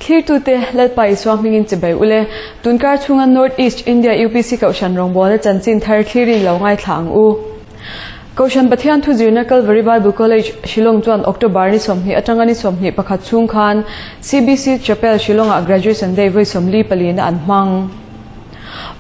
Thlirtute, Lalpa Isua hmingin chibai ule. Tunkar chhunga North East India UPC Kohhran rawngbawlna chanchin thar thlirin lo ngaithla ang u. Kohhran Pathian thuzirna Calvary Bible College, Shillong chuan October ni 20 atanga ni 21 chhung khan CBC Chapel, Shillong-ah Graduation Day vawi 44 na an hmang.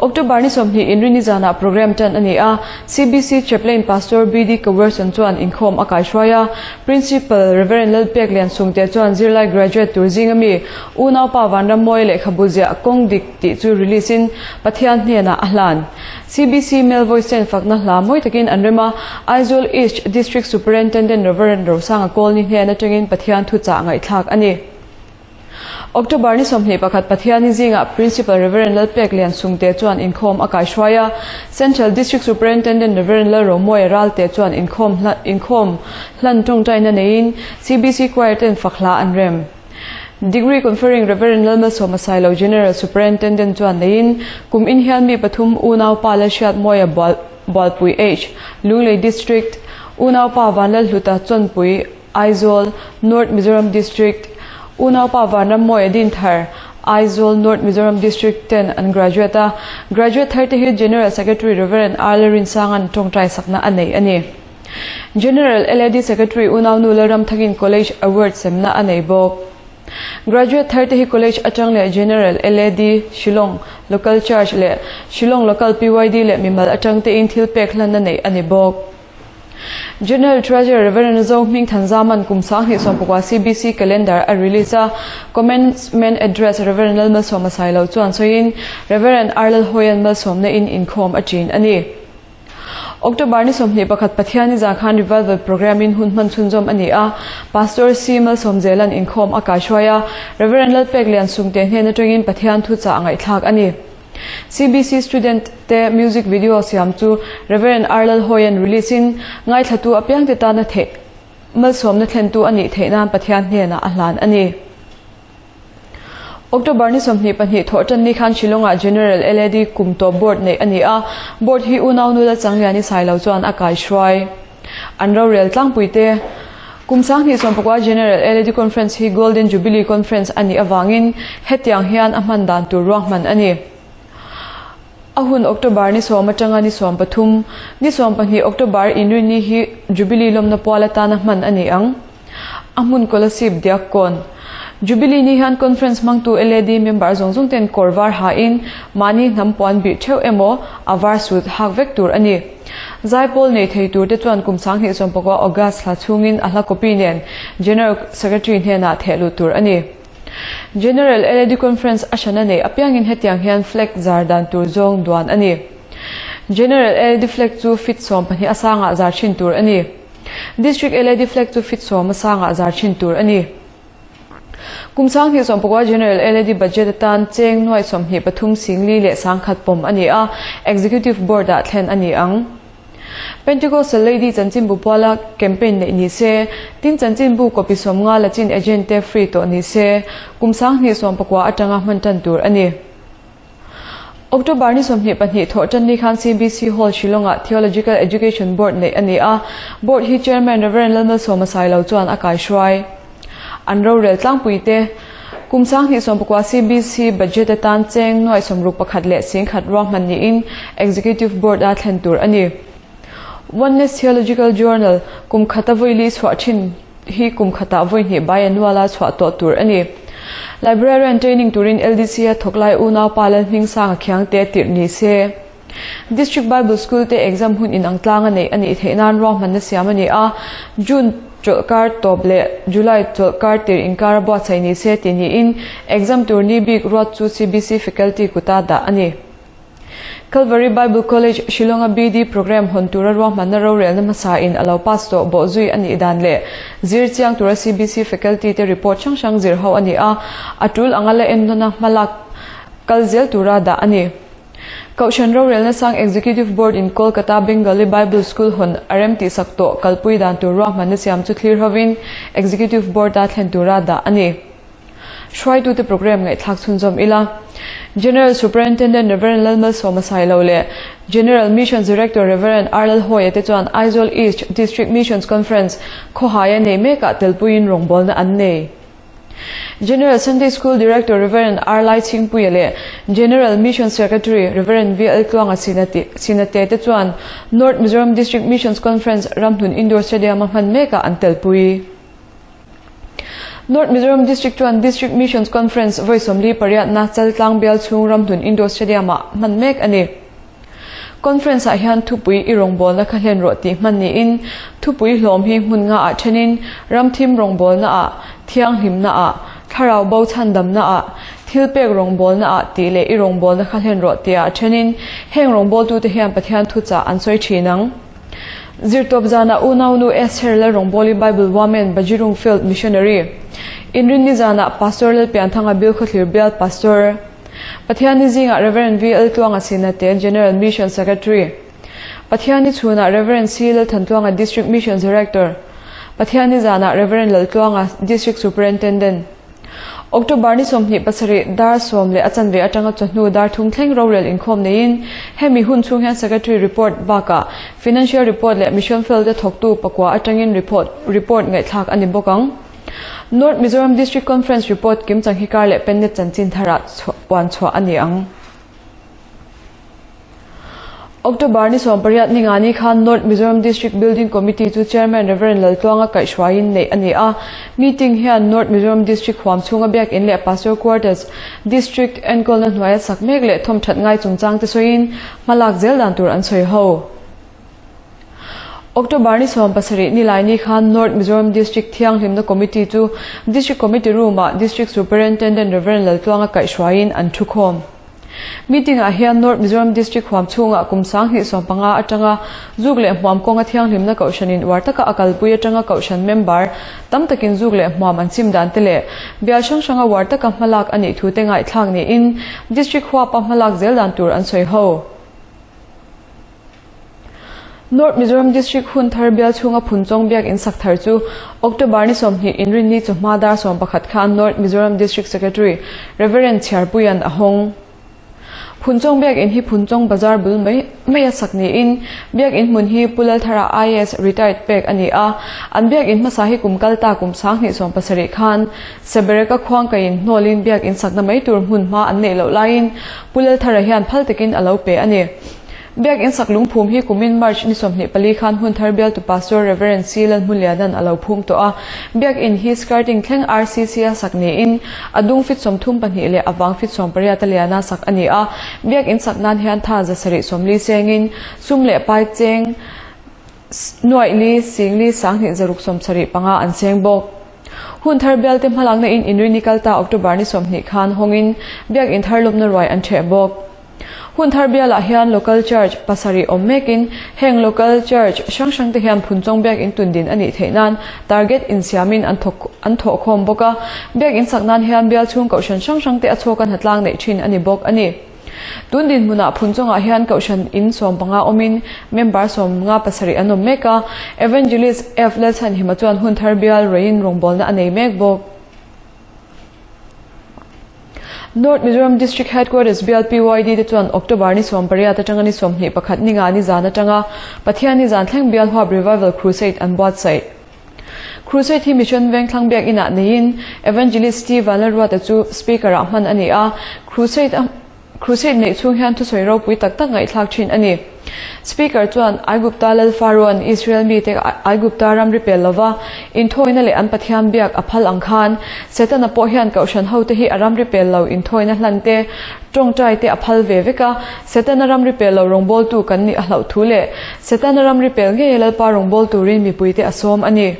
October ni 20 Inrini zanah program tan a ni a, CBC Chaplain Pastor BD Kawerson chuan inkhawm a kaihruai a, Principal Rev. Lalpek Liansungte chuan zirlai graduate tur zinga mi Unaupa Vanrammawi lehkhabu ziah kawng dik tih chu release in Pathian hnenah a hlan. CBC Male Voice ten fakna hla mawi takin an rem a, Aizawl East District Superintendent Rev. Rosanga Kawlni hnen atangin Pathian thuchah ngaihthlak a ni. October ni 21 Pathiani zingah Principal Rev. Lalpek Liansungte chuan inkhawm a kaihruai a, Central District Superintendent Rev. Lalromuaia Ralte chuan inkhawm inkhawm hlan tawngtaina neiin CBC Choir ten fak hla an rem. Degree Conferring Rev. Lalmalsawma Sailo General Superintendent chuan neiin kum in hian mi pathum unaupa Lalhriatmawia Bualpui H, Lunglei District, unaupa Vanlalhluta Chawnpui, Aizawl, North Mizoram District, Unaupa Vanrammawia Dinthar, Aizawl, North Mizoram District ten an graduate a, graduate thar te hi General Secretary Rev. R. Lalrinsanga'n tawngtai sakna a nei a ni. General LAD Secretary Unaunu Lalramthakin College Award semna a nei bawk. Graduate thar te hi College atang leh General LAD, Shillong Local Church leh Shillong Local PYD leh mimal atang tein thilpek hlanna neih a ni bawk. General Treasurer Rev. Zo Hming Thanzaman kum 2019 CBC Calendar a release a, Commencement Address Rev. Lalmalsawma Sailo chuan sawiin Rev. R. Lalhawian malsawmna in inkhawm a ṭin a ni. October ni 21 Pathiani zan khan Revival Programme in hun hman chhunzawm a ni a, Pastor C. Malsawmzela'n inkhawm a kaihruai a, Rev. Lalpek Liansungte hnen aṭangin Pathian thuchah a ngaihthlak a ni. CBC student te music video siam chu Rev. R. Lalhawia'n release in ngaithlatu apiangte tana theih malsawmna thlentu a nih theih nan Pathian hnenah a hlan a ni. October ni 22 thawhtan ni khan Shillong-ah General LAD kum tawp board neih a ni a, board hi unau nula Changliani Sailo chuan a kaihruai. An rorel tlangpuite Kum 2019 General LAD Conference hi Golden Jubilee Conference a nih avangin hetiang hian a hman dan tur ruahman a ni. A hun October ni sawm atanga ni 13, ni 12 October Inrinni hi Jubilee lawmna pual atana hman a ni ang. A hmun Kolasib Diakkawn. Jubilee ni hian Conference hmangtu LAD member zawng zawng ten kawr var hain mahni hnam puan bih theuh emaw a var sut hak vek tur a ni. Zaipawl nei thei tur te chuan kum 2019 August thla chhungin a hla copy nen General Secretary hnenah theh lut tur a ni. General LAD Conference a hran a neih apiangin hetiang hian flag zar dan tur zawng duan a ni. General LAD flag chu fit 12 a sangah zar thin tur a ni. District LAD flag chu fit 10 a sangah zar thin tur a ni. Kum 2019 General LAD Budget atan cheng nuai 23 singli leh sangkhat pawm a ni a, Executive Board-ah thlen a ni ang. Pentecostal Lady chanchinbu puala campaign neih ni se, tin chanchinbu copy 50 la chin agent te free tawh ni se, kum 2019 atanga hman tan tur a ni. October ni 22 thawhtan ni khan CBC Hall Shillong-ah Theological Education Board neih a ni a, Board hi Chairman Rev. Lalmalsawma Sailo chuan a kaihruai. An rorel tlangpuite Kum 2019 CBC Budget atan cheng nuai 61 leh 10,000 ruahman niin Executive Board-a thlen tur a ni. Oneness Theological Journal kum khata vawi li chhuah thin hi kum khatah vawi hnih biannual-a chhuah tawh tur a ni. Librarian training turin LDC-a thawklai unaupa Lalhmingsanga Khiangte tirh ni se. District Bible School te exam hun inang tlang a neih a nih theih nan ruahmanna siam a ni a, June chawlhkar tawp leh July chawlhkar tir inkar a buatsaih ni se tih niin exam tur ni bik ruat chu CBC faculty kuta dah a ni. Calvary Bible College, Shillong-a BD Programme hawn tura ruahmanna rorelna hmasa in a lo pass tawh bawh zui a nih dan leh zir chiang tura CBC faculty te report hrang hrang zir ho a ni a, a tul anga la ennawna hmalak kal zel tura dah a ni. Kohhran rorelna sang Executive Board in Kolkata Bengali Bible School hawn a rem tihsak tawh kalpui dan tur ruahmanna siam chu thlir hovin Executive Board-a thlen tura dah a ni. Hruaitute programme ngaihthlak chhunzawm ila. General Superintendent Rev. Lalmalsawma Sailo leh General Missions Director Rev. R. Lalhawia te chuan Aizawl East District Missions Conference khawhaia nei mekah telpuiin rawngbawlna an nei. General Sunday School Director Rev. R. Laichhingpuia leh General Mission Secretary Rev. VL Tluanga Sinate te chuan North Mizoram District Missions Conference Ramhlun Indoor Stadium-a hman mekah an telpui. North Mizoram District chuan District Missions Conference vawi 48na Chaltlang bial chhung Ramhlun Indoor Stadium-ah hman mek a ni. Conference ah hian thupui i rawngbawlna kha hlen rawh tih hman niin thupui hlawm hi hmun nga ah thenin ramthim rawngbawlna ah, thianghlimna ah, thlarau bo chhandamna ah, thilpek rawngbawlna ah tih leh i rawngbawlna kha hlen rawh tih ah thenin heng rawngbawltute hian Pathian thuchah an sawi thin ang. Zirtawp zanah unaunu Esther Lalrawngbawli Bible Women Bajirung Field Missionary Inrinni zanah Pastor Lalpianthanga Bilkhawthlir Bial Pastor Pathianni zingah Rev. VL Tluanga Sinate, General Mission Secretary, Pathianni chhunah Rev. C Lalthantluanga District Mission Director, Pathianni zanah Rev. Laltluanga District Superintendent. October ni 27 dar sawm leh a chanve atanga chawhnu dar thum thleng rorel inkhawm neiin hemi hun chhung hian Secretary report bakah Financial report leh Mission Field-a thawktu pakua atangin report report ngaihthlak a ni bawk ang. North Mizoram District Conference report kimchang hi kar leh Pennet chanchin tharah puan chhuah a ni ang. October ni 18 ningani khan North Mizoram District Building Committee chu Chairman Rev. Laltluanga kaihhruaiin neih a ni a. Meeting hian North Mizoram District huam chhunga biakin leh Pastor Quarters, District enkawlna hnuaia sak mek leh thawmthat ngai chungchang te sawiin hmalak zel dan tur an sawi ho. October ni 17 Nilaini khan North Mizoram District Thianghlimna Committee chu District Committee Room-ah District Superintendent Rev. Laltluanga kaihhruaiin an thukhawm. Meeting-ah hian North Mizoram District huam chhungah kum 2015 atanga zuk leh hmuam kawnga thianghlimna kohhranin uar taka a kalpui atanga kohhran member tam takin zuk leh hmuam an chim dan te leh bial hrang hranga uar taka hmalak a nih thu te ngaihthlak niin District huapa hmalak zel dan tur an sawi ho. North Mizoram District hun thar bial chhunga Phunchawng biakinn sak thar chu October ni 20 inrinni chawhma dar 11 khan North Mizoram District Secretary Rev. Chhiarpuian a hawng. Phunchawng biakinn hi Phunchawng bazar bul mai maia sak niin biakinn hmun hi Pu Lalthara IAS retired pek a ni a, an biakinn hmasa hi kum kal ta kum 2017 khan Sebereka khuangkaiin hnawlin biakinn sakna mai tur hmun hma an neih loh laiin Pu Lalthara hian phal takin a lo pe a ni. Biakinn sak lungphum hi kumin March ni 24 khan hun thar bialtu Pastor Rev. C. Lalhmunliana'n a lo phum tawh a. Biakinn hi skirting thleng RCC a sak niin a dung fit 32 leh a vang fit 18 a liana sak a ni a. Biakinn sak nan hian tha 740 chengin sum leh pai cheng nuaih li sing li 20 zaruk 75 an cheng bawk. Hun thar bialte hmalakna in inrini kalta October ni 20 khan hawngin biakinn thar lawmna ruai an ṭheh bawk. Hun thar bialah hian Local Church pasarih awm mekin heng Local Church hrang hrang te hian Phunchawng biakinn tundin a nih theih nan target insiamin an thawk an thawhkhawm bawk a. Biakinn sak nan hian bial chhung kohhran hrang hrang te a chhuak a hnatlang neih thin a ni bawk a ni. Tun dinhmunah Phunchawngah hian kohhran in 15 awmin member 57 an awm mek a. Evangelist F Lalchhanhima chuan hun thar bial ruaiin rawngbawlna a nei mek bawk. North Mizoram District Headquarters bial PYD te chuan October ni 18 atanga ni 21 ninga ni zan atanga Pathian ni zan thleng bial huap Revival Crusade an buatsaih. Crusade hi Mission Vengthlang biak inah neiin Evangelist Steve Vanlalruata chu Speaker ah hman a ni a, Crusade a Crusade neih chhung hian thusawi ropui tak tak ngaihthlak thin a ni. Speaker chuan Aigupta lal Pharaoh-a'n Israel mite Aigupta ram ri pel lova inthawina leh an Pathian biak a phal ang khan Setana pawh hian kohhran hote hi a ram ri pel lo inthawina hlan te, tawngtai te a phal ve vek a. Setana ram ri pel lo rawngbawltu kan nih a hlauh thu leh Setana ram ri pel ngei Lalpa rawngbâwl turin mipuite a sawm a ni.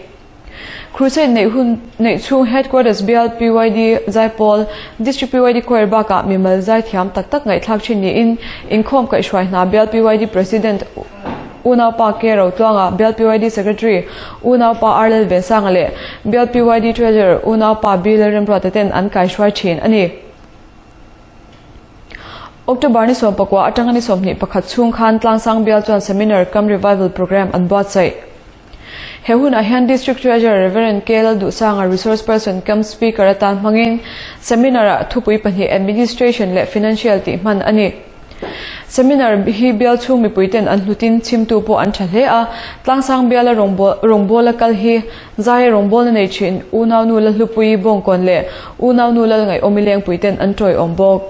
Crusade neih hun neih chhung Headquarters bial PYD Zaipawl District PYD Choir bakah mimal zai thiam tak tak ngaihthlak thin niin inkhawm kaihhruai hna bial PYD President Unaupa K Rotluanga, bial PYD Secretary Unaupa R Lalvensanga leh bial PYD Treasurer Unaupa B Lalremruata ten an kaihhruai thin a ni. October ni 19 atanga ni 21 chhung khan Tlangsang bial chuan Seminar cum Revival Programme an buatsaih. He hunah hian District Treasurer Rev. K. Lalduhsanga Resource Person cum Speaker atan hmangin Seminar-ah thupui pahnih Administration leh Financial tih hman a ni. Seminar hi bial chhung mipuiten an hlutin chhimtu pawh an tha hle a, Tlangsang biala rawngbawla kal hi Zaia rawngbawlna nei thin Unaunu Lalhlupuii Bawngkawn leh Unaunu Lalngaihawmi Lengpuiten an tawiawm bawk.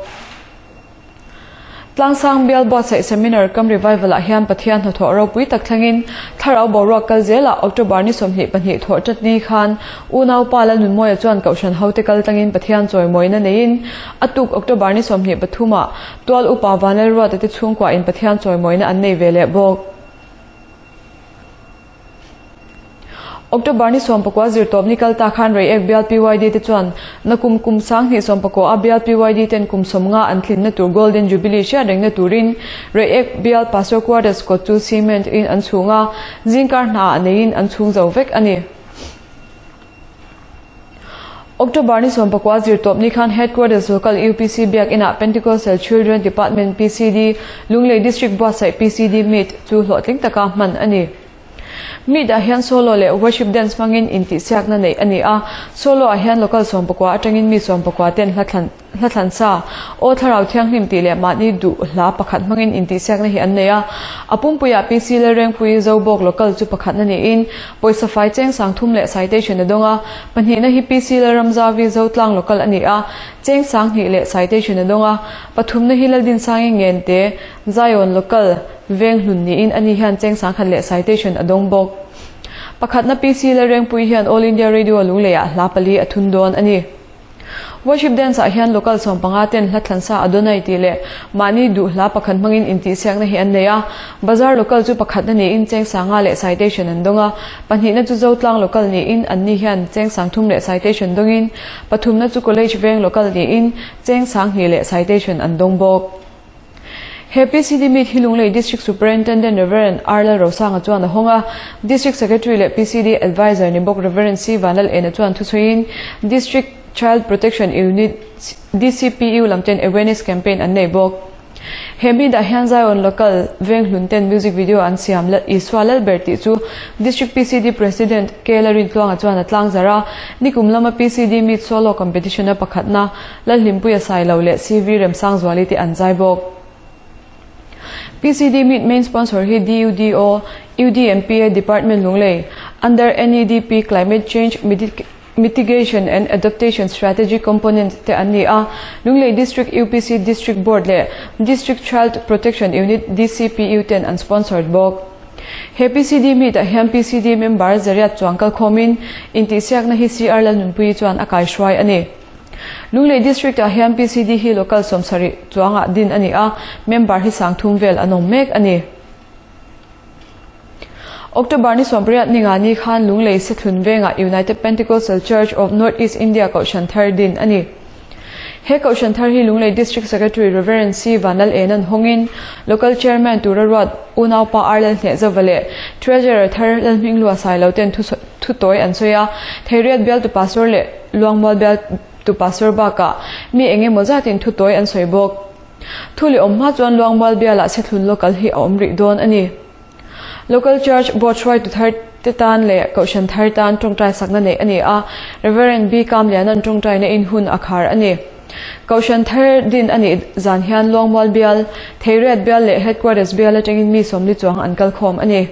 Tlangsang bial buatsaih Seminar Kam Revival ah hian Pathian hnathawh ropui tak thlengin thlarau boruak kal zelah October ni 22 thawh tat ni khan Unaupa Lalnunmawia chuan Kohhran hote kal tlangin Pathian chawimawina neiin a tuk October ni 23 ah Tual upa Vanlalruata te chhungkua in Pathian chawimawina an nei ve leh bawk. October ni 19 zirtawp ni kal ta khan Reiek bial PYD te chuan nakum kum 2019 a bial PYD ten kum 50 an tlinna tur Golden Jubilee hriat rengna turin Reiek bial Pastor Quarters kawt chu cement in an chhung a, zingkar hna ah neiin an chhung zo vek a ni. October ni 19 zirtawp ni khan Headquarters Local UPC Biak Inah Pentecostal Children Department PCD Lunglei District buatsaih PCD Meet chu hlawhtling taka hman a ni. Meet ah hian solo leh worship dance hmangin intihsiakna neih a ni a, solo ah hian local 19 atangin mi 19 ten hla thlan hla thlan sa, Aw Thlarau Thianghlim tih leh mahni duh hla pakhat hmangin intihsiakna hi an nei a. A pumpuiah PC Lalrengpui Zobawk local chu pakhatna niin pawisa fai cheng 3000 leh citation a dawng a, pahnihna hi PC Lalramzavi Zotlang local a ni a, cheng 2000 leh citation a dawng a, pathumna hi Laldinsangi Ngente Zion local Venghlun niin ani hian cheng 10,000 leh citation a dawng bawk. Pakhatna PC Lalrengpui hian All India Radio Lungleiah hla pali a thun dawn a ni. Worship dance ah hian local 15 ten hla thlan sa Adonai tih leh mahni duh hla pakhat hmangin intihsiakna hi an nei a. Bazar local chu pakhatna niin cheng 50 leh citation an dawng a, pahnihna chu Zotlang local niin anni hian cheng 3000 leh citation dawngin, pathumna chu College Veng local niin cheng 20 leh citation an dawng bawk. He PCD meet hi Lunglei District Superintendent Rev. R. Lalrosanga chuan a hawng a, District Secretary leh PCD Adviser ni bawk Rev. C. Vanlalena chuan thusawiin District Child Protection Unit, DCPU, lam ten awareness campaign an nei bawk. He meet ah hian Zion Local Venghlun ten music video an siam Isua Lalber tih chu District PCD President K. Lalrintluanga chuan a tlangzarh a, nikum lama PCD meet solo competition a pakhatna Lalhlimpuia Sailo leh CV Remsangzuali te an zai bawk. PCD Meet main sponsor hi DUDO, UDMPA Department Lunglei, under NEDP Climate Change Mitigation and Adaptation Strategy Component te an ni a, Lunglei District UPC District Board leh District Child Protection Unit, DCPU, ten an sponsored bawk. He PCD Meet ah hian PCD member zariat chuang kalkhawmin intihsiakna hi CR Lalnunpuii chuan a kaihruai a ni. Lunglei District ah hian PCD hi local 70 chuangah din a ni a, member hi 3000 vel an awm mek a ni. October ni 18 ninga ni khan Lunglei Sethlun vengah United Pentecostal Church of North East India Kohhran thar din a ni. He Kohhran thar hi Lunglei District Secretary Rev. C. Vanlal Enan hawngin Local Chairman tura ruat Unaupa R. Lalhnehzova leh Treasurer thar Lalhminglua Sailo ten thutawi an sawi a, Theiriat bialtu Pastor leh Luangmual bialtu Pastor bakah mi eng emaw zatin thutawi an sawi bawk. Thu leh awm hma chuan Luangmual bialah Sethlun Local hi a awm rih dawn a ni. Local Church Board hruaitu thar te tan leh Kohhran thar tan tawngtai sakna neih a ni a, Rev. B. Kamliana'n tawngtaina in hun a khar a ni. Kohhran thar din a nih zan hian Luangmual bial, Theiriat bial leh Headquarters bial atangin mi 40 chuang an kalkhawm a ni.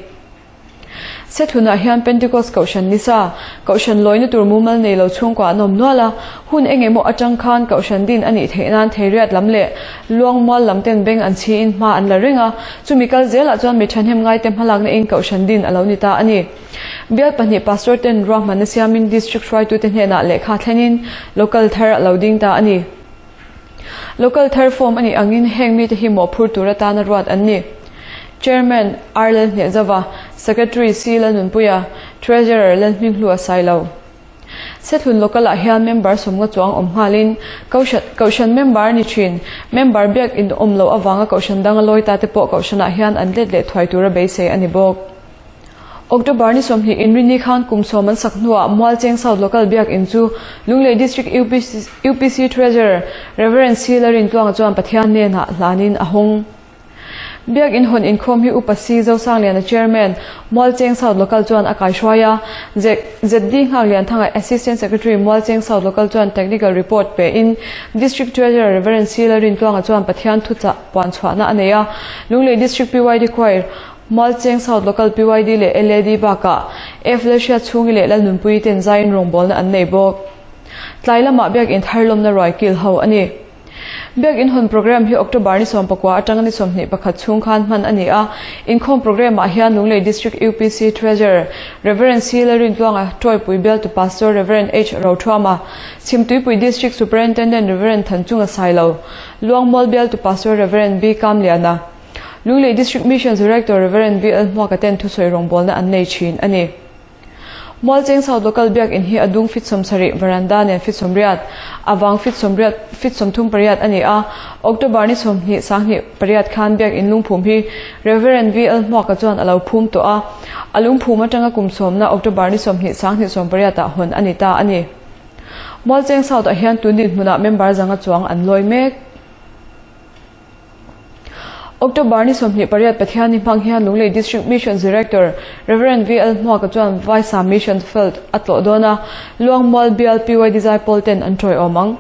Sethlunah hian Pentecost Kohhran nisa, Kohhran lawina tur mumal nei lo chhungkua an awm nual a, hun eng emaw atang khan Kohhran din a nih theih nan Theiriat lam leh Luangmual lam ten beng an chhiin hma an la reng a, chumi kal zelah chuan mi thahnem ngaite hmalakna in Kohhran din a lo ni ta a ni. Bial pahnih Pastor ten ruahmanna siamin District hruaitute hnenah lehkha thlenin Local thar a lo ding ta a ni. Local thar form a nih angin heng mite hi mawhphur tur atana ruat an ni. Chairman, R. Lalhnehzova, Secretary, C. Lalnunpuia, Treasurer, Lalhminghlua Sailo. Sethlun Local ah hian member 50 chuang awm nghalin Kohhran member ni thin. Member biak in awm loh avanga Kohhran danga lawi ta te pawh Kohhranah hian an let leh thuai tura beisei a ni bawk. October ni 20 inrini khan kum 10 an sak hnuah Mualcheng South Local biak in chu Lunglei District UPC Treasurer Rev. C. Lalrintluanga chuan Pathian hnenah hlanin a hawng. Biak In hawn inkhawm hi Upa C Zosangliana Chairman, Mualcheng South Local chuan a kaihruai a, ZD Nghaklianthanga Assistant Secretary Mualcheng South Local chuan Technical Report pe in District Treasurer Rev. C Lalrintluanga chuan Pathian thuchah puan chhuahna a nei a, Lunglei District PYD Choir, Mualcheng South Local PYD leh LAD bakah F Lalhriat chhungi leh Lalnunpuii ten zaiin rawngbawlna an nei bawk. Tlai lamah Biak In thar lawmna ruai kil ho a ni. Biak In hawn programme hi October ni 19 atanga ni 21 chhung khan hman a ni a. Inkhawm programme ah hian Lunglei District UPC Treasurer Rev. C Lalrintluanga Tawipui Bialtu Pastor Rev. H Rothuama, Chhimtuipui District Superintendent Rev. Thanchunga Sailo, Luangmual Bialtu Pastor Rev. B Kamliana, Lunglei District Missions Director Rev. V L Hmuaka ten thusawi rawngbawlna an nei thin a ni. Mualcheng South Local Biak In hi a dung fit 70, veranda nen fit 80, a vang fit 80, fit 38 a ni a. October ni 20, 28 khan Biak In lungphum hi Rev. VL Hmuaka chuan a lo phum tawh a. A lungphum atanga kum sawmna October ni 20, 28 ah hawn a ni ta a ni. Mualcheng South ah hian tun dinhmunah member zanga chuang an lawi mek. October ni 28 Pathianni hmang hian Lunglei District Missions Director Rev. VL Hmuaka chuan Vaisa Mission Field a tlawh dawn a, Luangmual Bial PYD Zaipawl ten an tawiawm ang.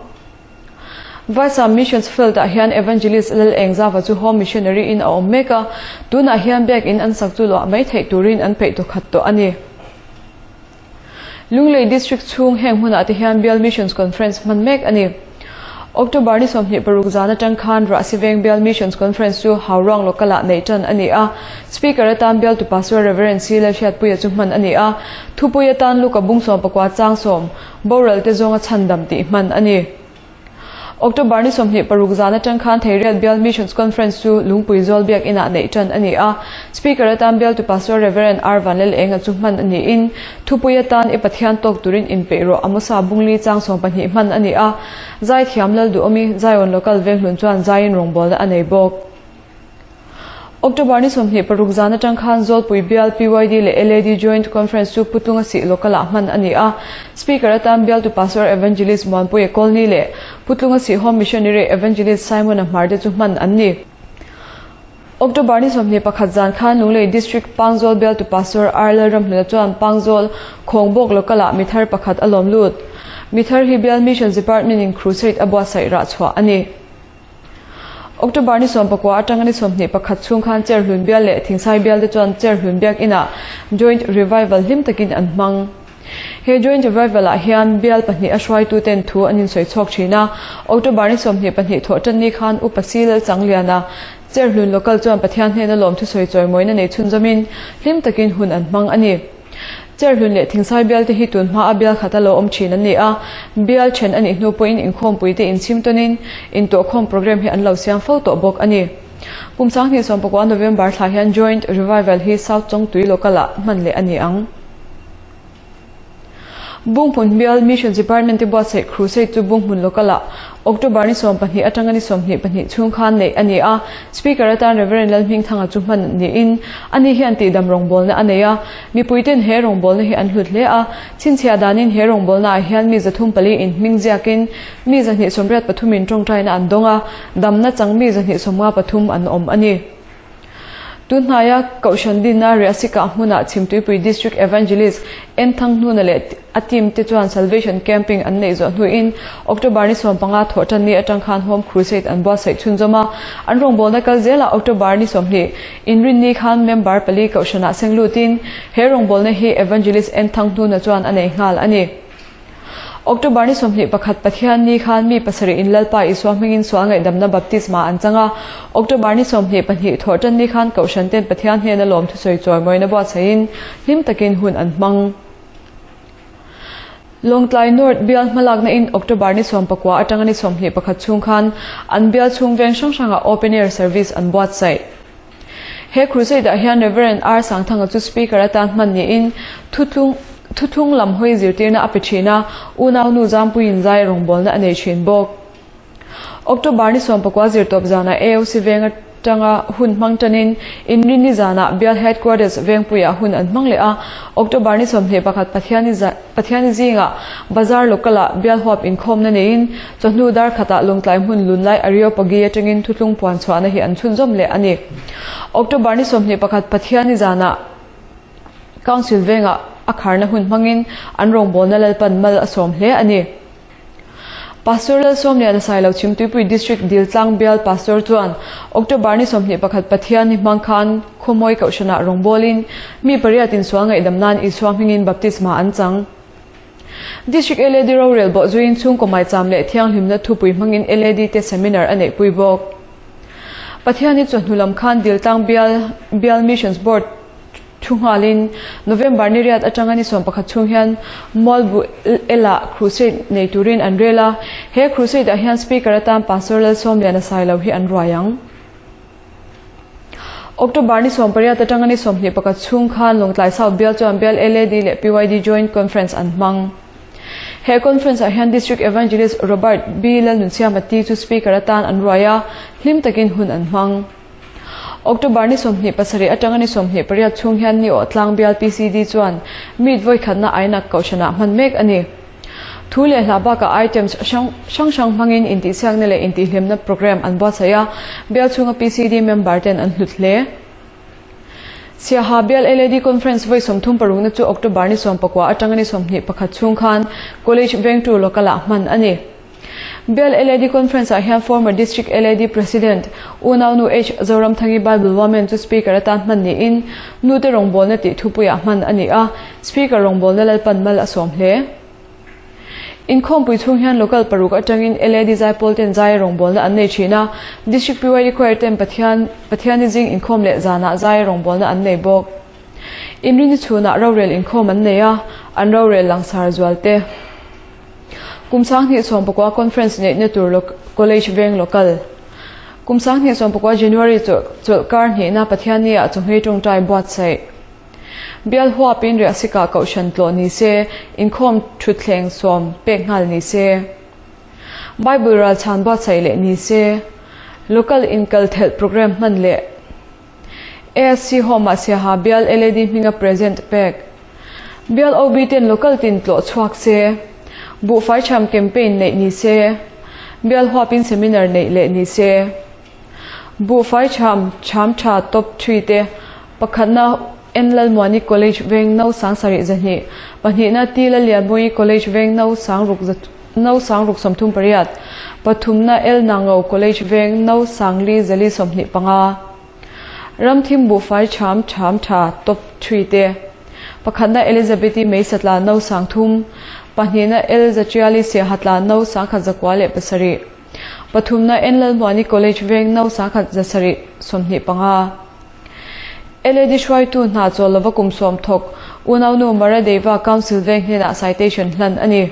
Vaisa Missions Field ah hian Evangelist Lal Engzava chu Home Missionary in a awm mek a, tunah hian Biak In an sak chu luah mai theih turin an peih tawkhat tawh a ni. Lunglei District chhung heng hmunah te hian Bial Missions Conference hman mek a ni. October ni 26 zan atang khan Rahsiveng Bial Missions Conference chu Hauruang Local ah neih tan a ni a. Speaker atan Bialtu Pastor Rev. C Lalhriatpuia chu hman a ni a. Thupui atan Luka bung 19 chang sawm, boral te zawnga chhandam tih hman a ni. October ni 26 zan atang khan Theiriat Bial Missions Conference chu Lungpui Zawl Biak Inah neih tan a ni a. Speaker atan Bialtu Pastor Rev. R Vanlal Enga chu hman a niin, thupui atan i Pathian tawk turin inpeih rawh Amosa Bungli chang 12 hman a ni a. Zaithiam Lalduhawmi, Zion Local Venghlun chuan zaiin rawngbawlna a nei bawk. October ni 26 zan atang khan Zawlpui Bial PYD leh LAD Joint Conference chu Putlunga Sih Local ah hman a ni a. Speaker atan Bialtu Pastor Evangelist Muanpuia Kawlni leh Putlunga Sih Home Missionary Evangelist Simon-a Hmarte chu hman an ni. October ni 21 zan khan Lunglei District Pangzawl Bialtu Pastor R Lalramhluna chuan Pangzawl Khawngbawk Local ah mithar pakhat a lawm lut. Mithar hi Bial Missions Department in Crusade a buatsaih rah chhuah a ni. October ni 19 atanga ni 21 chhung khan Cherhlun Bial leh Thingsai Bial te chuan Cherhlun Biak Inah Joint Revival hlim takin an hmang. He Joint Revival ah hian bial pahnih a hruaitu ten thu an insawi chhuak thin a. October ni 22 thawh tan ni khan Upa Si Lalchangliana, Cherhlun Local chuan Pathian hnena lawm thusawi chawimawina nei chhunzawmin hlim takin hun an hmang a ni. Cherhlun leh Thingsai bial te hi tun hma a bial khat a lo awm thin an ni a, bial then a nih hnu pawhin inkhawmpui te inchhim tawnin intawhkhawm programme hi an lo siam fo tawh bawk a ni. Kum 2019 November thla hian Joint Revival hi South Chawngtui Local ah hman leh a ni ang. Bunghmun Bial Missions Department te buatsaih Crusade chu Bunghmun Local ah October ni 12 atanga ni 22 chhung khan neih a ni a. Speaker atan Rev. Lalhmingthanga chu hman niin ani hian tihdam rawngbawlna a nei a. Mipuiten he rawngbawlna hi an hlut hle a. Chhinchhiah danin he rawngbawlna ah hian mi 304 in hming ziakin mi 283 in tawngtaina an dawng a, damna chang mi 253 an awm a ni. Tunhnaia Kohhran Dinna Riasika hmunah Chhimtuipui District Evangelist En Thanghnuna leh a team te chuan Salvation Camping an neih zawh hnuin October ni 15 thawh tan ni atang khan Home Crusade an buatsaih chhunzawm a. An rawngbawlna kal zelah October ni 20 inrinni khan member pali Kohhranah seng lutin he rawngbawlna hi Evangelist En Thanghnuna chuan a nei nghal a ni. October ni 21 Pathian ni khan mi pasarih in Lalpa Isua hmingin sual ngaihdamna baptisma an chang a. October ni 22 thawh tan ni khan Kohhran ten Pathian hnena lawm thusawi chawimawina buatsaihin hlim takin hun an hmang. Lawngtlai North bial hmalakna in October ni 19 atanga ni 21 chhung khan an bial chhung veng hrang hrangah open air service an buatsaih. He crusade ah hian Rev. R Sangthanga chu speaker atan hman niin thutlung thutlung lam hawi zirtirna a pe thin a, unau nu Zampuiin zai rawngbawlna a nei thin bawk. October ni 19 zirtawp zanah AOC venga atanga hun hmang tanin Inrinni zanah Bial Headquarters Vengpuiah hun an hmang leh a, October ni 21 Pathianni Pathianni zingah Bazar Local-ah Bial huap inkhawmna neiin chawhnu dar khatah Lawngtlai hmun lunlai Areopagi atangin thutlung puan chhuahna hi an chhunzawm leh a ni. October ni 21 Pathianni zanah Council vengah a kharna hun hmangin an rawngbawlna Lalpan mal a sawm hle a ni. Pastor Lalsawmliana Sailo Chhimtuipui District Diltlang Bial Pastor chuan October ni 21 Pathian ni hmang khan Khawmawi Kohhranah rawngbawlin mi pariat insual ngaihdam nan Isua hmingin baptisma an chang. District LAD rorel bawh zuiin chhungkaw maicham leh thianghlimna thupui hmangin LAD te seminar a neihpui bawk. Pathian hi chawhnu lam khan Diltlang Bial Bial Missions Board Thu nghalin, November ni riat atanga ni 11 chhung hian Mualbu Elah Crusade nei turin an rel a, he Crusade ah hian Speaker atan Pastor Lalsawmliana Sailo hi an ruai ang. October ni 18 atanga ni 21 chhung khan Lawngtlai South Bial chuan Bial LAD leh PYD Joint Conference an hmang. He conference ah hian District Evangelist Robert B Lalnunsiama T chu Speaker atan an ruai a, hlim takin hun an hmang. October ni 27 atanga ni 28 chhung hian ni awh tlang bial PCD chuan meet vawi khatna ainak kohhranah hman mek a ni. Thu leh hla bakah items hrang hrang hmangin intihsiakna leh intihhlimna program an buatsaih a, bial chhunga PCD member ten an hlut hle. Siaha bial LAD Conference vawi 36 na chu October ni 19 atanga ni 21 chhung khan College Vengtu Local ah hman a ni. Bial LAD Conference ah hian former District LAD President Unaunu H Zoramthangi Bible Women chu Speaker atan hman niin nute rawngbawlna tih thupuiah hman a ni a, Speaker rawngbawlna Lalpan mal a sawm hle. Inkhawmpui chhung hian local paruk atangin LAD zaipawl ten zai rawngbawlna an nei thin a, District PYD Choir ten Pathian Pathianni zing inkhawm leh zanah zai rawngbawlna an nei bawk. Inrinni chhunah rorel inkhawm an nei a, an rorel langsar zual te. Kum 2019 conference neihna tur College Veng Local. Kum 2019 January chawlh kar hnihna Pathianni ah chawhmei tawngtai buatsaih. Bial huapin riahsika kohhran tlawh ni se, inkhawm thutthleng sawm pek nghal ni se. Bible ralchhan buatsaih leh ni se. Local inkal thelh program hman leh. ASC Home ah Siaha Bial LAD hminga present pek. Bial OB ten local tin tlawh chhuak se. Buhfai cham campaign neih ni se. Bial huapin seminar neih leh ni se. Buhfai cham cham tha top 3 te pakhatna N Lalmuani College Veng no 70 2, pahnihna T Lallianmui College Veng no 6 no 638, pathumna L Nango College Veng no 425. Ramthim buhfai cham cham tha top 3 te pakhatna Elizabeth-i Meisatla no 3,000, pahnihna L Zachiali Siahatla no 1,107, pathumna N Lalmuani College Veng no 1,725. LAD hruaitu hna chawl lova kum sawm thawk Unaunu Maradeva Council Veng hnenah citation hlan a ni.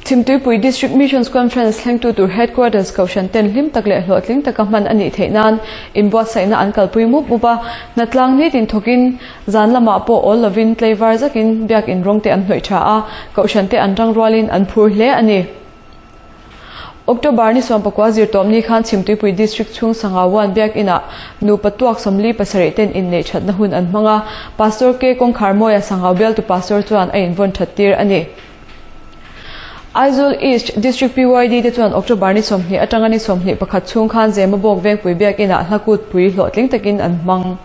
Chhimtuipui District Missions Conference thlengtu tur Headquarters Kohhran ten hlim tak leh hlawhtling taka hman a nih theih nan inbuatsaihna an kalpui mup mup a, hnatlang nitin thawkin zan lamah pawh awl lovin tlaivar zakin biakin rawng te an hnawih tha a, Kohhran te an rang rualin an phur hle a ni. October ni 19 zirtawp ni khan Chhimtuipui District chhung Sangawan biakinah nupa tuak 47 ten inneih thatna hun an hmang a, Pastor K Kawngkhar Mawia Sangau bialtu Pastor chuan a invawn that tir a ni. Aizawl East District PYD te chuan October ni 20 atanga ni 21 chhung khan Zemabawk Vengpui biakinah hlakut pui hlawhtling takin an hmang.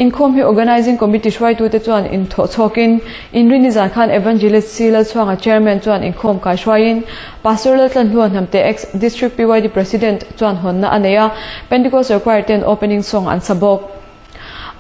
Inkhawm hi Organising Committee hruaitute chuan inthawh chhawkin Inrinni zan khan Evangelist C Lalchhuanga Chairman chuan inkhawm kai hruaiin Pastor Laltlanhlua Hnamte ex District PYD President chuan hawnna a nei a, Pentecostal Choir ten opening song an sa bawk.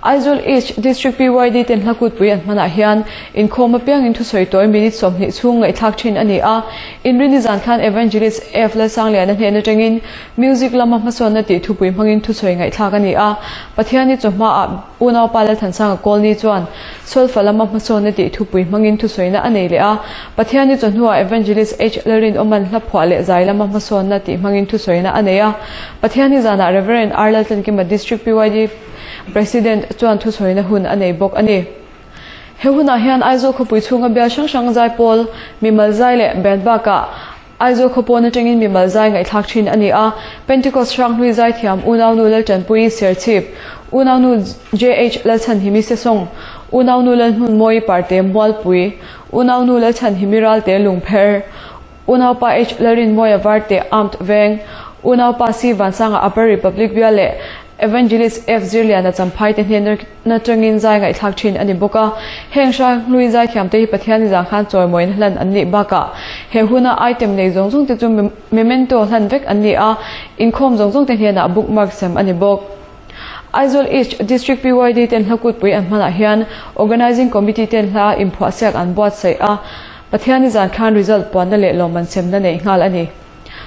Aizawl East District PYD ten hlakutpui an hmanah hian inkhawm apiangin thusawi tawi minute 20 chhung ngaihthlak thin a ni a, Inrinni zan khan Evangelist F Lalsangliana hnen atangin Music lama hmasawnna tih thupui hmangin thusawi ngaihthlak a ni a, Pathianni chawhmaah Unaupa Lalthansanga Kawlni chuan Solfa lama hmasawnna tih thupui hmangin thusawina a nei leh a, Pathianni chawhnuah Evangelist H Lalrinawman hla phuah leh zai lama hmasawnna tih hmangin thusawina a nei a, Pathianni zanah Rev R Laltlankima District PYD President chuan thusawina hun a nei bawk a ni. He hunah hian Aizawl khawpui chhunga bial hrang hrang zaipawl, mimal zai leh band bakah. Aizawl khawpawn atangin mimal zai ngaihthlak thin a ni a, Pentecost Hranghlui zaithiam Unaunu Laltanpuii Serchhip, Unaunu JH Lalchhanhimi Sesawng, Unaunu Lalhmunmawii Parte Mualpui, Unaunu Lalchhanhimi Ralte Lungpher, Unaupa H Lalrinmawia Varte Armed Veng, Unaupa C Vansanga Upper Republic Bial leh Evangelist F Zirliana Champhai te hnen atangin zai ngaihthlak thin a ni bawk a. Heng hranghlui zaithiam te hi Pathian zang khan chawimawiin hlan an nih bakah he huna item nei zawng zawng te chu memento hlan vek an ni a, inkhawm zawng zawng te hnenah bookmark sem a ni bawk. Aizawl East District PYD ten hla kutpui an hmanah hian Organising Committee ten hla inphuahsiak an buatsaih a, Pathiani zan khan result puanna leh lawmman semna neih nghal a ni.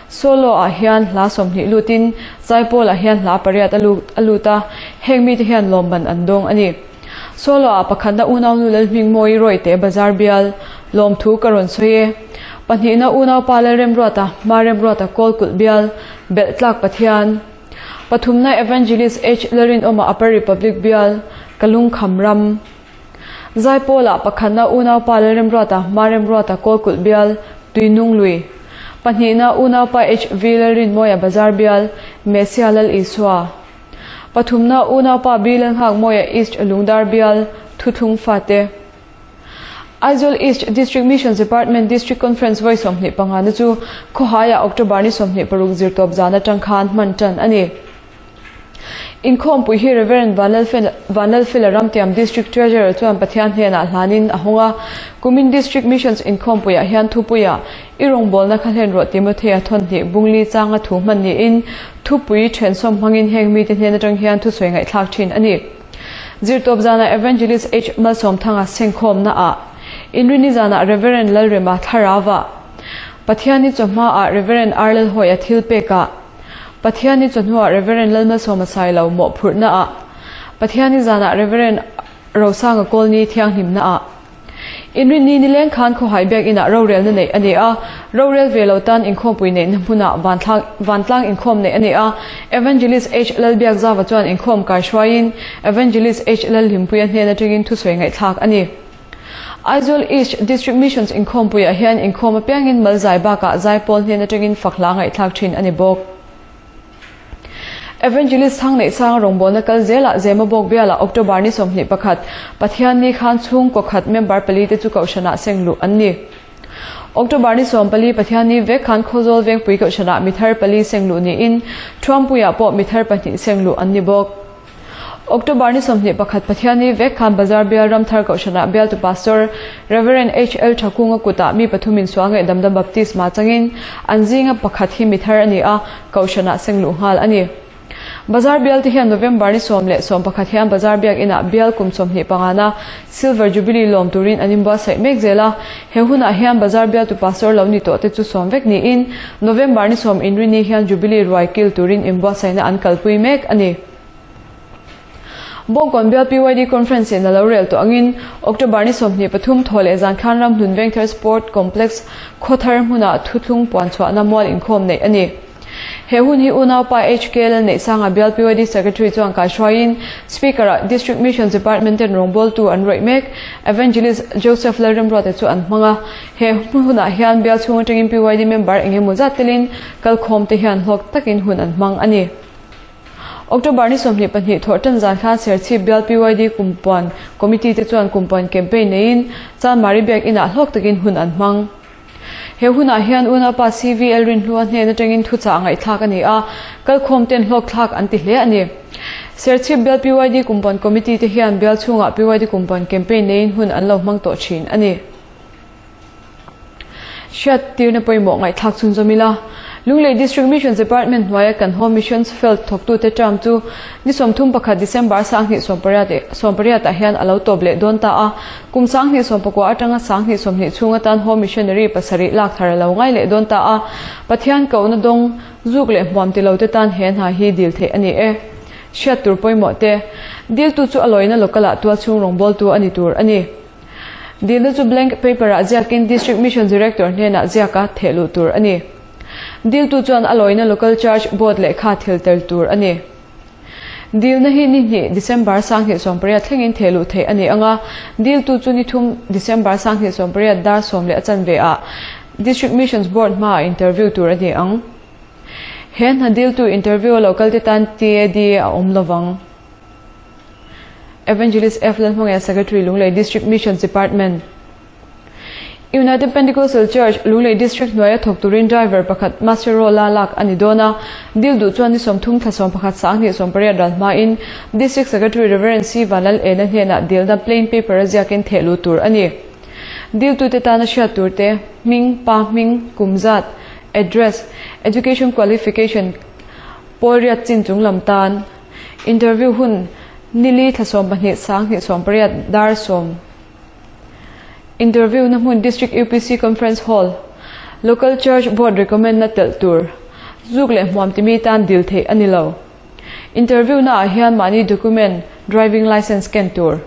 Solo ah hian hla 20 lutin Zaipawl ah hian hla pariat a lut a, heng mite hian lawmman an dawng a ni. Solo ah pakhatna unaunu Lalhmingmawii Rawite Bazar bial lawmthu ka rawn sawi e. Pahnihna unaupa Lalremruata Hmaremruata Kawlkulh bial Belhtlak Pathian. Pathumna Evangelist H Lalrinawma Upper Republic bial Kalungkham ram. Zaipawl ah pakhatna unaupa Lalremruata Hmaremruata Kawlkulh bial Tuinung lui. Pahnihna unaupa HV Lalrinmawia Bazar bial Messia Lal Isua. Pathumna unaupa B Lalnghakmawia East Lungdar bial Thuthlung fate. Aizawl East District Missions Department District Conference vawi 25 na chu khawhaiah October ni 26 zirtawp zan atang khan hman tan a ni. Inkhawmpui hi Rev. Vanlalfela Ramtiam District Treasurer chuan Pathian hnenah hlanin a hawng a, kumin District Missions inkhawmpuiah hian thupuia i rawngbawlna kha hlen rawh Timothea thawnhnih bungli changa thu hman niin thupui thensawm hmangin heng mite hnen atang hian thusawi ngaihthlak thin a ni. Zirtawp zanah Evangelist H Malsawmthanga sengkhawmna ah Inrini zanah Rev. Lalrema Thlarauva Pathiani chawhma ah Rev. R Lalhawia thilpek ah Pathiani chawhnuah Rev. Lalmalsawma Sailo mawhphurhna ah Pathiani zanah Rev. Rosanga Kawlni thianghlimna ah Inrinni nileng khan khawhai biakinah rorelna neih a ni a, rorel ve lo tan inkhawmpui neihna hmunah vantlang inkhawm neih a ni a, Evangelist H Lalbiakzava chuan inkhawm kai hruaiin Evangelist H Lalhlimpuia hnen atangin thusawi ngaihthlak a ni. Aizawl East District Missions inkhawmpuiah hian inkhawm apiangin malzai bakah zaipawl hnen atangin fak hla ngaihthlak thin a ni bawk. Evangelist Thang Neihsanga rawngbawlna kal zelah Zemabawk bialah October ni 21, Pathian ni khan chhungkaw khat member pali te chu kohhranah seng luh an ni. October ni 14, Pathian ni vek khan Khawzawl Vengpui kohhranah mithar pali seng luh niin Thuampuiah pawh mithar pahnih seng luh an ni bawk. October ni 21, Pathian ni vek khan Bazar bial Ramthar kohhranah bialtu Pastor Rev. HL Thakunga kutah mi pathumin sual ngaihdamna baptisma changin an zinga pakhat hi mithar a ni a, kohhranah seng luh nghal a ni. Bazar bial te hian November ni 10 leh 11 hian Bazar biakinah bial kum 25 na Silver Jubilee lawm turin an inbuatsaih mek zel a, he hunah hian Bazar bialtu Pastor lo ni tawh te chu sawm vek niin November ni 10 inrini hian Jubilee ruai kil turin inbuatsaihna an kalpui mek a ni. Bawngkawn bial PYD Conference in a lo rel tawh angin October ni 23 thaw leh zan khan Ramhlun Vengthar Sport Complex khawthar hmunah thuthlung puan chhuahna mual inkhawm neih a ni. He hun hi unaupa HK Lalneihsanga bial PYD Secretary chuan kaihruaiin Speaker ah District Missions Department ten rawngbawltu an rawih mek Evangelist Joseph Lalremruata chu an hmang a. He hunah hian bial chhung atangin PYD member engemaw zat telin kalkhawm te hian hlawk takin hun an hmang a ni. October ni 22 thawh tan zan khan Serchhip bial PYD kumpuan committee te chuan kumpuan campaign neiin Chanmari biakinah hlawk takin hun an hmang. He hunah hian unaupa CVL Rinhlua hnen atangin thuchah ngaihthlak a ni a, kalkhawm ten hlawk thlak an ti hle a ni. Serchhip bial PYD kumpuan committee te hian bial chhungah PYD kumpuan campaign neiin hun an lo hmang tawh thin a ni. Hriat tirna pawimawh ngaihthlak chhun zawm ila, Lunglei District Missions Department hnuaia kan Home Missions Field thawktute term chu ni 31 December 2018 ah hian a lo tawp leh dawn ta a, kum 2019 atanga 2020 chhung atan Home Missionary pasarih lak thar a lo ngai leh dawn ta a, Pathian kohna dawng zuk leh hmuam ti lo te tan he hna hi dil theih a ni e. Hriat tur pawimawh te, diltu chu a lawina local ah tualchhung rawngbawltu a ni tur a ni. Dilna chu blank paper ah ziakin District Mission Director hnenah ziaka theh luh tur a ni. Diltu chuan a lawina Local Church Board lehkha thil tel tur a ni. Dilna hi ni hnih December 2018 thlengin theh luh theih a ni anga, diltu chu ni thum December 2018 dar 10 leh a chanve ah. District Missions Board hmaah interview tur a ni ang. He hna diltu interview a lo kalte tan TAD a awm lovang. Evangelist F. Lalhmangaih Secretary Lunglei District Missions Department. United Pentecostal Church, Lunglei District hnuaia thawk turin driver pakhat Master Rola lak a ni dawn a, dil duh chuan ni 30 thla 11 sanghnih 18 ral hmain District Secretary Rev. C. Vanlal Ena hnenah dilna plain paper a ziakin theh lut tur a ni. Diltute tana hriat turte, hming, pa hming, kum zat, address, education qualification, pawl riat chin chung lam tan, interview hun, nili thla 12 sanghnih 18 dar sawm. Interview na hmun District UPC Conference Hall, Local Church Board recommend na telh tur, zuk leh hmuam timi tan dil theih a ni lo. Interview na ah hian mahni document, driving licence ken tur.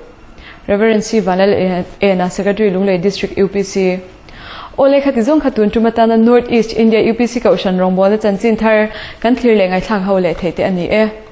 Rev. C. Vanlal Ena, Secretary Lunglei District UPC. Aw lehkha ti zawng kha tun tum atana North East India UPC Kohhran rawngbawlna chanchin thar kan thlir leh ngaihthlak ho leh theih te a ni e.